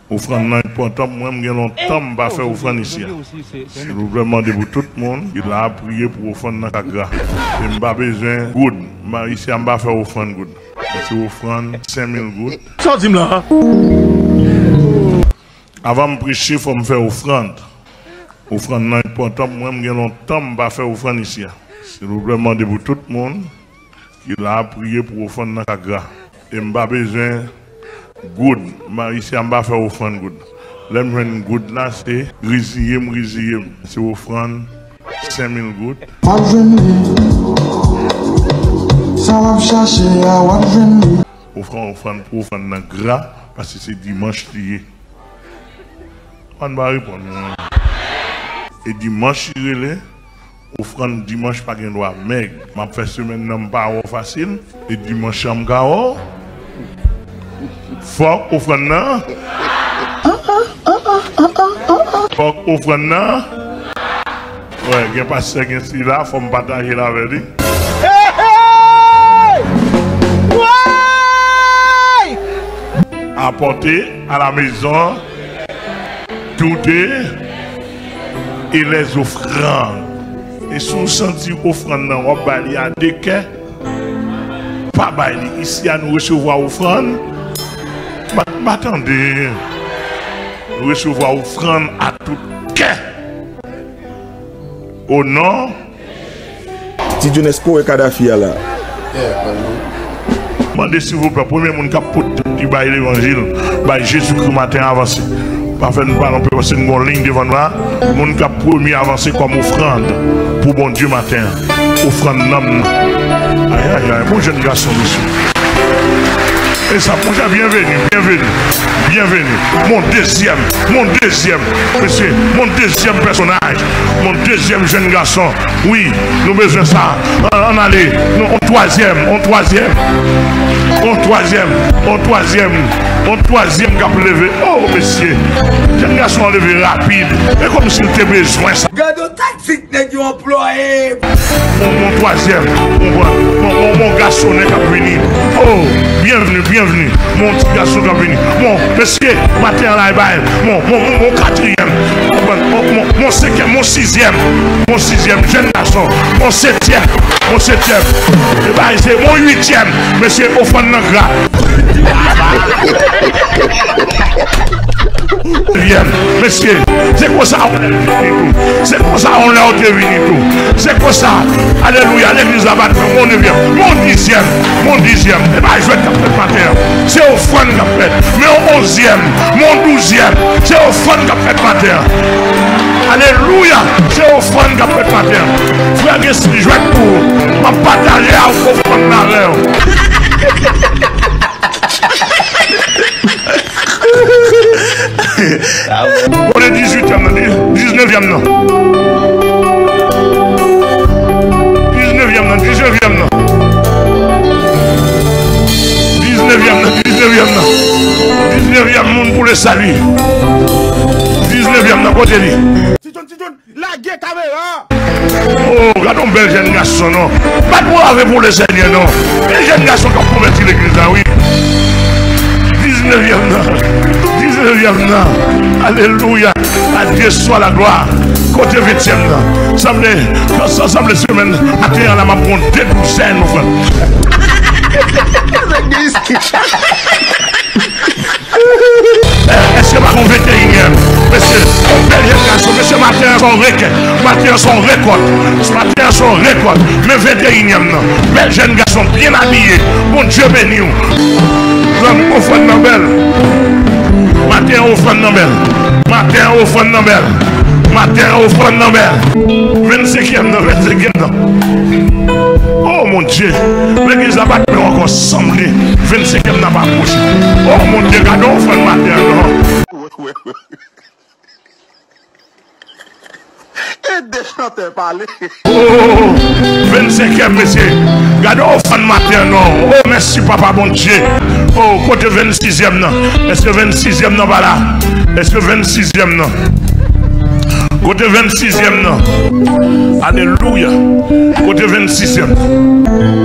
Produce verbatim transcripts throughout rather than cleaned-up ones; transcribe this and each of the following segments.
Ofrann nan enpòtan pou mwen, m gen lontan m pa fè ofrann isi a. Silvouplè, m mande pou tout moun ki la a priye pou ofrann nan ka gra. E m pa bezwen goud. M pa, isi a m pa fè ofrann goud. Men se ofrann senk mil goud. Sa w di m la a? Avan m preche, fò m fè ofrann. Ofrann nan enpòtan pou mwen, m gen lontan m pa fè ofrann isi a. Silvouplè, m mande pou tout moun ki la a priye pou ofrann nan ka gra. E m pa bezwen goud. M pa, isi a m pa fè ofrann goud. Lè m jwenn goud la, se reziye m, reziye m. Se ofrann senk mil goud. W ap jwenn li. Sa w ap chache a, w ap jwenn li. Ofrann, ofrann pou ofrann nan gra, paske se dimanch li ye. Ann ba reponn mwen. E dimanch li rele, ofrann dimanch pa gen dwa mèg. M ap fè semèn nan m pa wè w fasil, e dimanch an m ka wè w. Fòk ofrann nan. Fòk ofrann nan. Wè, gen pastè, gen sila, fò m pataje l avè li. Hey, hey! Woy! Apportez à la maison toutes les offrandes. E si w santi ofrann nan, w ap bay li a de kè, pa bay li. Isi a, nou resevwa ofrann. M pa, m pa tande. Nou resevwa ofrann a tout kè. O non. Ti Jones kore Kadafi a la. Mande silvouplè, premye moun k ap pote li bay levanjil, bay Jezikri maten an, avanse. Pa fè n pale anpil, paske n gon liy devan nou la. Moun k ap premye avanse kòm ofrann pou Bondye maten an. Ofrann nanm nan. Ayayay, bon jèn gason, mesye. E sa, monchè, byenveni, byenveni, byenveni. Mon dezyèm, mon dezyèm, mesye, mon dezyèm pèsonaj, mon dezyèm jèn gason. Wi, nou bezwen sa. Ann, ann ale. Nou, on twazyèm, on twazyèm. On twazyèm, on twazyèm, on twazyèm k ap leve. Oh, mesye, jèn gason an leve rapid. E kòmsi l te bezwen sa. Gade yon taktik nèg yo anplwaye. Mon, mon twazyèm, mon, mon, mon, mon gason k ap vini. Oh, byenveni, byenveni. Mon ti gason k ap vini. Mon, mesye, maten an la, e bay. Mon, mon, mon, mon katriyèm. Mon, mon, mon, mon senkyèm, mon sizyèm. Mon sizyèm, jèn gason. Mon setyèm, mon setyèm. E bay, se mon uityèm. Mesye, ofrann nan gra. Mesye, se konsa w te vini tou. Se konsa w lè w te vini tou. Se konsa, alelouya, legliz la bat nan mon nevyèm, mon dizyèm, mon dizyèm. E pa jwèt k ap fèt maten an. Se ofrann k ap fèt. Men yon onzyèm, mon douzyèm. Se ofrann k ap fèt maten an. Alelouya, se ofrann k ap fèt maten an. Frè Gesly, jwèt pou ou. M ap pataje a ofrann la avè w. Kote dizuityèm nan, di-, diznèvyèm nan. Diznèvyèm nan, diznèvyèm nan. Diznèvyèm nan, diznèvyèm nan. Diznèvyèm moun pou lesali. Diznèvyèm nan, kote li? Ti John, Ti John. Lage kamera! Oh, gade yon bèl jèn gason, non. Bat bra avè pou Lesenyè, non. E jèn gason k ap konvèti legliz la, wi. Diznèvyèm nan. Diznèvyèm nan. Alelouya. A Dye swa laglwa. Kote ventyèm nan? Sanble, sa sanble semèn maten an la, m ap pran de douzèn ofrann. Èske pa gon venteyinyèm? Mesye, bèl jèn gason, mesye, maten an se yon rekèt. Maten an se yon rekòt. Maten an se yon rekòt. Men venteyinyèm nan. Bèl jèn gason, byen abiye. Bondye beni w. Zanmi, ofrann nan bèl. Maten an, ofrann nan bèl. Maten an, ofrann nan bèl. Maten an, ofrann nan bèl. Vennsenkyèm nan, vennsenkyèm nan. Oh, mon Dye. Legliz la pa t menm ankò sanble. Vennsenkyèm nan pa pwoche. Oh, mon Dye, gade yon ofrann maten an, non. Ede chantè pale. Oh, vennsenkyèm, mesye. Gade yon ofrann maten an, non. Oh, mèsi, Papa Bondye. Oh, kote vennsizyèm nan? Èske vennsizyèm nan pa la? Èske vennsizyèm nan? Kote vennsizyèm nan? Alelouya. Kote vennsizyèm?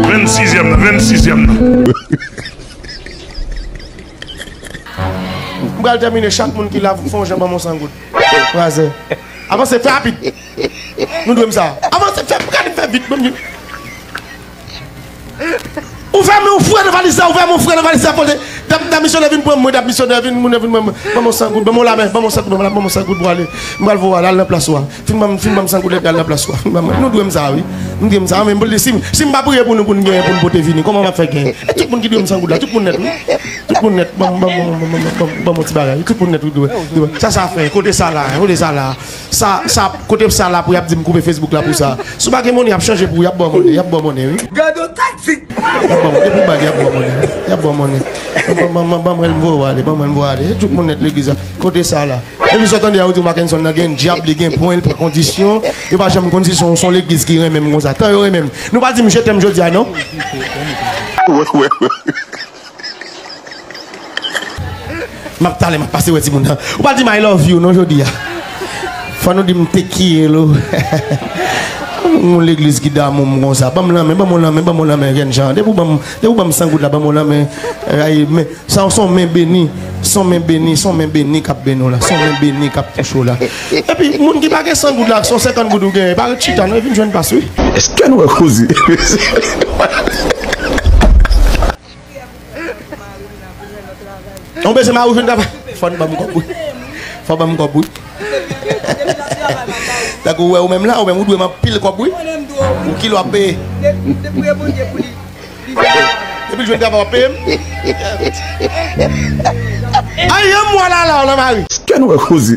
Vennsizyèm nan, vennsizyèm nan. Pral tèmine, chak moun ki la fè yon jan ban m yon san goud. Prazè. Avanse, fè rapid. Nou dwe m sa. Avanse, fè, gade, fè vit, ban m vit. Ou fè men, ou fouye nan valiz la, ou fè men, ou fouye nan valiz la, pote. Dam, dam misyonè vin pran mwen, dam misyonè vin, moun vin pran mwen. Ban m yon san goud, ban m yon lamen, ban m yon san goud, ban m yon lamen, ban m yon san goud pou ale. M pral voye ale, al nan plas ou a. Fin ban m, fin ban m san goud, al nan plas ou a. Fin ban m, nou dwe m sa, wi. M dwe m sa, men si, si m pa priye pou nou, pou n genyen, pou n pote vini, kòman m ap fè genyen? E tout moun ki dwe m san goud la, tout moun nèt, wi. Tout moun nèt, ban m, ban m, ban m, ban m, ban m, ban m yon ti bagay, wi. Tout moun nèt, wi, dwe, dwe. Sa, sa fè, kote sa la, kote sa la. Sa, sa, kote sa la pou y ap di m koupe Facebook la pou sa. Si w pa gen monnen, y ap chanje pou w, y ap ba w monnen, y ap ba w monnen, wi. Gade yon taktik. Y ap ba w monnen, depi w bay, y ap ba w monnen, y ap ba w monnen. Ban, ban, ban, ban mwen, m voye w ale, ban mwen, m voye w ale. Tout moun nèt legliz la. Kote sa la. Epi sa w tande a, yo di w Mackenson nan gen dyab, li gen pwen, li pran kondisyon. Yo pa janm konn si se yon, se yon legliz ki renmen m konsa. Tan yo renmen m. Nou pa di m je t'aime jodi a, non? Wè, wè, wè. M ap talè, m ap pase wè timoun nan. Ou pa di m I love you, non, jodi a. Fò nou di m te kiyelo. Yon legliz ki damou m konsa. Ban m lanmen, ban m yon lanmen, ban m yon lanmen, jènjan. Depi w ban m, depi w ban m san goud la, ban m yon lanmen. Ay, men, sa se yon men beni, se yon men beni, se yon men beni k ap beni w la. Se yon men beni k ap touche w la. Epi, moun ki pa gen san goud la, se yon senkant goud ou genyen, pa ret chita, non, vin jwenn plas, wi. Èske nou wè koze? On bezwen mari w jwenn travay. Fò n ban m kòb, wi. Fò ban m kòb, wi. Tankou ou wè ou menm la, ou menm ou dwe m anpil kòb, wi. Ou kilo ap peye. Depi l jwenn travay, w ap peye m. Ay, yon mwa la, la, w la mari. Èske nou wè koze?